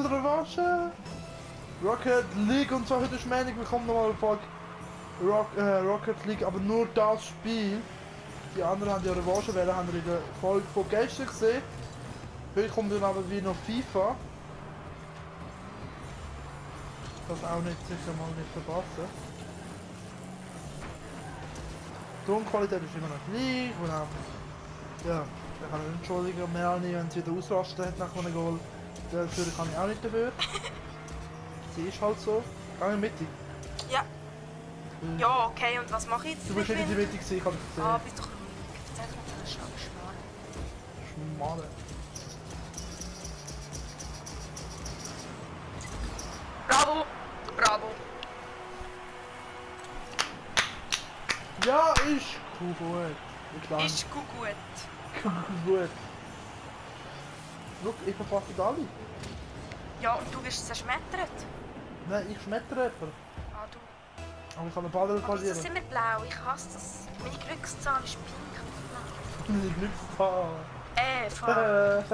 zu der Revanche. Rocket League und zwar heute ist Meinung, wir kommen nochmal Folge Rocket League, aber nur das Spiel. Die anderen haben ja Revanche, weil haben wir in der Folge von gestern gesehen. Heute kommt dann aber wieder noch FIFA. Das auch nicht sicher mal nicht verpassen. Die Tonqualität ist immer noch gleich und ja, ich kann entschuldigen, Melanie, wenn sie wieder ausrasten hat nach einem Goal. Dafür kann ich auch nicht dafür. Sie ist halt so. Geh in die Mitte. Ja. Ja, okay, und was mache ich jetzt? Du bist nicht in die Mitte gewesen, ich kann es gesehen. Ah, bist doch ruhig. Erzähl mir das Schmarrn. Schmale. Bravo! Bravo! Ja, ist gut. Ist gut. Gut. Schau, ich verpasse alle. Ja, und du wirst zerschmettert. Nein, ich schmettere jemanden. Ah, du. Aber ich kann den Ball Aber wieso verlieren. sind wir blau? Ich hasse das. Meine Glückszahl ist pink. Meine Glückszahl. Voll.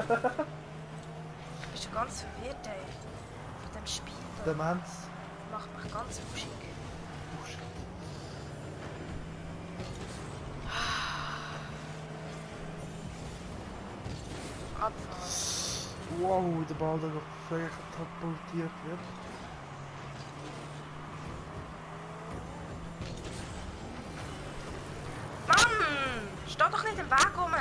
Ich bin schon ganz verwirrt, ey. Von dem Spiel. Da. Demenz. Macht mich ganz wuschig. Abfahrt. Wow, der Ball der noch völlig katapultiert wird. Mann! Steh doch nicht im Weg rum!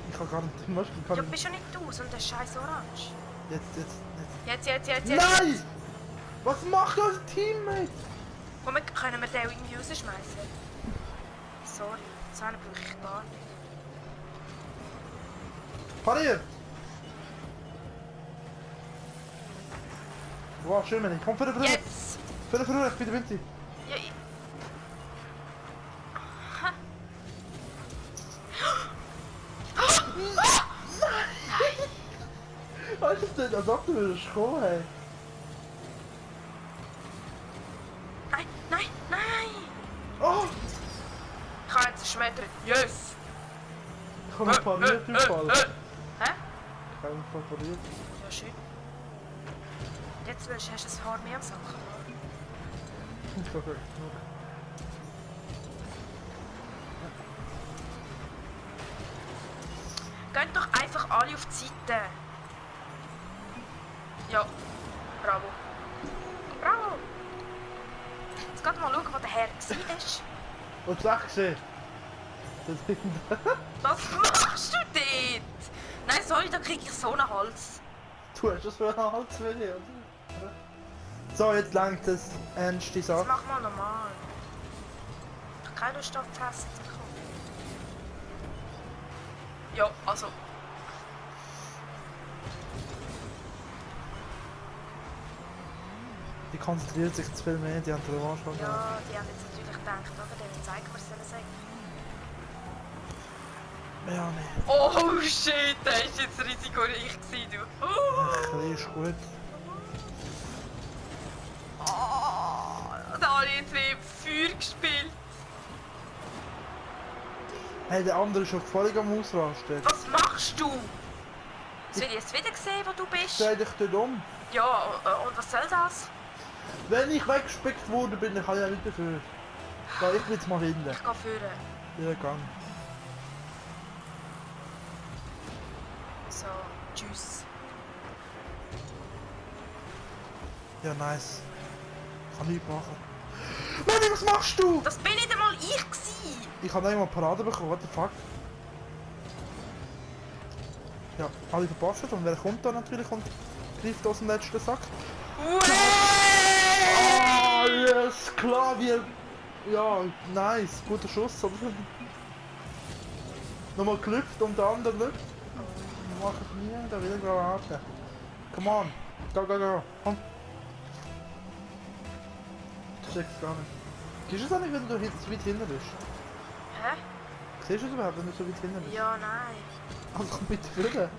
Ich kann gar nicht, weißt du, ich kann Du nicht. bist ja nicht du, sondern der scheiß Orange. Jetzt. Jetzt. Nein! Was macht unser Teammate? Womit können wir den irgendwie rausschmeißen? Sorry, so einen brauche ich gar nicht. Pariert! Wow, schön, Mann. Komm, für den Jetzt! Für den ich bin der Winti. Ja, ich... Weißt du denn, als ob du würdest kommen, hey? Nein! Oh! Ich kann jetzt schmettern. Yes! Ich habe mich pariert im Fall. Hä? Ich habe mich pariert. Ja, schön. Jetzt hast du ein Haar mehr am Sack. Okay. Geht doch einfach alle auf die Seite. Ja, bravo. Bravo! Jetzt geh mal schauen, wo der Herr war. Und du hast gesehen? Das hinten. Was machst du dort? Nein, sorry, da krieg ich so einen Hals. Du hast das für einen Hals für dich, oder? So, jetzt langt es. Ernste Das Sache. mach mal normal. Ich hab keine Lust auf Tests zu kommen. Ja, also. Die konzentriert sich zu viel mehr, die haben die Revanche schon gehabt. Ja, die haben jetzt natürlich gedacht, oder? Denen zeigen wir es sollen sagen. Ja, nee. Oh shit, das war jetzt risikoreich gewesen, du. Ein ist gut. Oh, da habe ich jetzt wie im Feuer gespielt. Hey, der andere ist schon völlig am Ausrasten. Was machst du? Soll ich jetzt wieder sehen, wo du bist? Dreh dich dort um. Ja, und was soll das? Wenn ich weggespickt worden bin, dann kann ich auch nicht dafür. Da, ich will jetzt mal hinten. Ich gehe führen. Ja, gang. So, tschüss. Ja, nice. Kann nichts machen. Mann, was machst du? Das bin nicht einmal ich gewesen. Ich habe nicht mal Parade bekommen, what the fuck? Ja, alle verpasst und wer kommt da natürlich und greift aus dem letzten Sack. Ah, yes, klar, wir... Ja, nice, guter Schuss, aber... Nochmal gelüpft und der andere lüpft. Mach es nie, da will ich Granate. Come on, go, komm. Du checkst gar nicht. Siehst du es auch nicht, wenn du so weit hinten bist? Hä? Siehst du es überhaupt, wenn du so weit hinten bist? Ja, nein. Also komm bitte führen.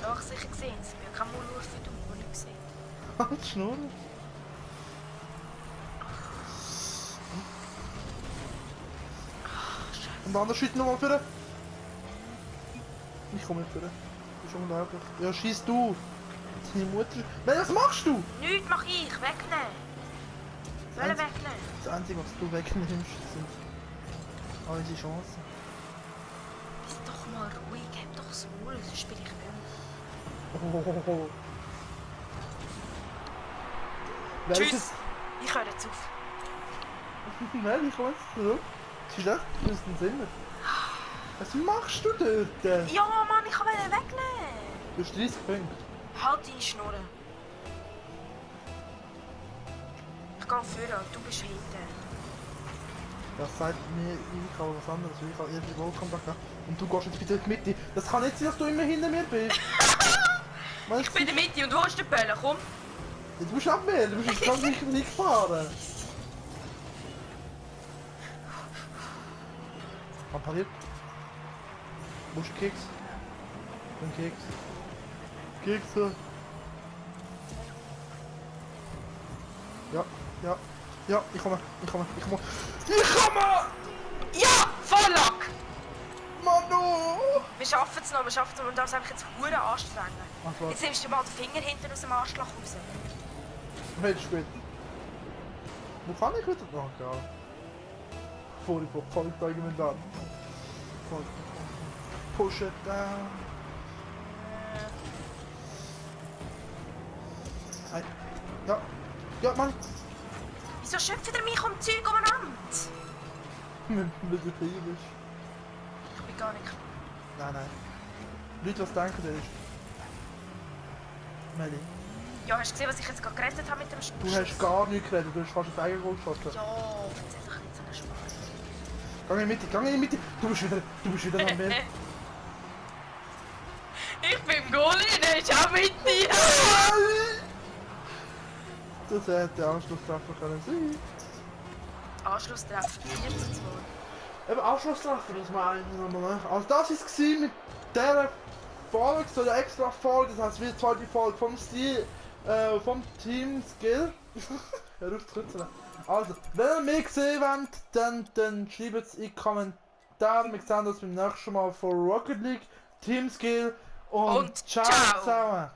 Doch, sicher gesehen. Ich bin ja kein Maulwurf wie du, wo nicht gesehen. Halt Schnur. Und der andere schießt nochmal führen. Ich komme nicht führen. Das ist unglaublich. Ja, schieß du. Deine Mutter... Nein, was machst du? Nichts mach ich, wegnehmen. Wollen wegnehmen? Das Einzige, was du wegnimmst, sind unsere Chancen. Bist doch mal ruhig, hab doch das Maul, sonst spiele ich nicht Oh. mehr. Tschüss! Ich höre jetzt auf. Nein, ich komme jetzt zurück. Was ist das? Du bist ein Zimmer. Was machst du dort? Ja, Mann, ich kann ihn wegnehmen. Du hast 30 Punkte. Halt deine Schnurren. Ich gehe vorne und du bist hinten. Das sagt mir, ich habe was anderes. Ich habe irgendwie Wohlkontakt gehabt. Und du gehst jetzt bitte in die Mitte. Das kann nicht sein, dass du immer hinter mir bist. Ich bin in der Mitte und wo ist der Böller? Komm. Jetzt musst du abwählen, du musst jetzt ganz nicht fahren. Appariert. Wo ist der Keks? Ein Keks. Kekse. Ja, ja, ja, ich komme. Ja, Vorlag! Manu! Wir schaffen es noch, und das einfach jetzt verdammt anstrengen. Ach, Jetzt nimmst du mal den Finger hinten aus dem Arschloch raus. Hättest du gut. Wo kann ich wieder? Oh, geil. Voll da an. Push it down. Hey. Ja. Ja, Mann. Wieso schöpft ihr mich um Zeug umeinander? Wenn du hier bist. Ich bin gar nicht. Nein. Leute, was denken die? Meli. Ja, hast du gesehen, was ich jetzt gerade gerettet habe mit dem Du hast gar nichts geredet, du hast fast ein Eigengoal geschossen. Ja, erzähl doch nicht so einen Spaß. Geh in die Mitte, Du bist wieder am Ball. Ich bin Goalie, der ist auch mit dir. Das hätte der Anschlusstreffer können sein. Anschlusstreffer 4:2. Eben Anschlusstreffer, das meine ich nochmal. Also das war es mit dieser Folge, so der extra Folge, das heißt wie die zweite Folge vom Stil, vom Team Skill. Hör auf zu rützeln. Also, wenn ihr mich gesehen wollt, dann schreibt es in die Kommentare. Wir sehen uns beim nächsten Mal von Rocket League, Team Skill und ciao zusammen.